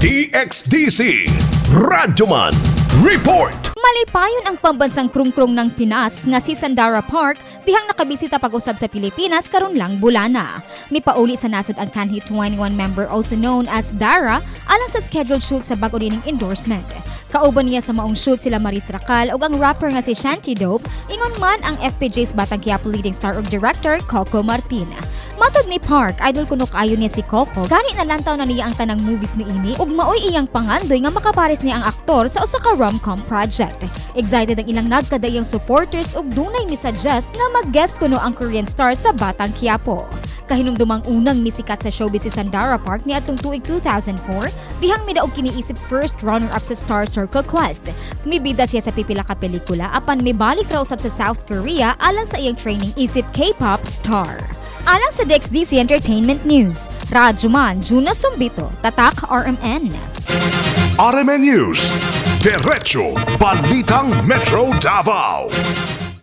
DXDC Radyoman Report. Malipayon ang pambansang krungkrong ng Pinas nga si Sandara Park dihang nakabisita pag-usab sa Pilipinas karon lang bulana. Mipauli sa nasod ang Kanhi 21 member, also known as Dara, alang sa scheduled shoot sa bag-o nining endorsement. Kauban niya sa maong shoot sila Maris Racal ug ang rapper nga si Shanty Dope, ingon man ang FPJ's Batang Quiapo leading star ug director Coco Martin. Matod ni Park, idol kuno kaayo niya si Coco, gani nalantaw na niya ang tanang movies niini ug maoy iyang pangandoy nga makapares niya ang aktor sa usa ka rom-com project. Excited ang ilang nagkadaiyang supporters ug dunay mi-suggest nga mag-guest kuno ang Korean star sa Batang Quiapo. Kahinumdumang unang misikat sa showbiz si Sandara Park niadtong tuig 2004, dihang midaog kini isip first runner-up sa Star Circle Quest. Mibida siya sa pipila ka pelikula apan mibalik ra usab sa South Korea alang sa iyang training isip K-pop star. Alang sa DXDC Entertainment News, Rajuman Juna Sumbito, Tatak RMN. RMN News. Diretso Balitang Metro Davao.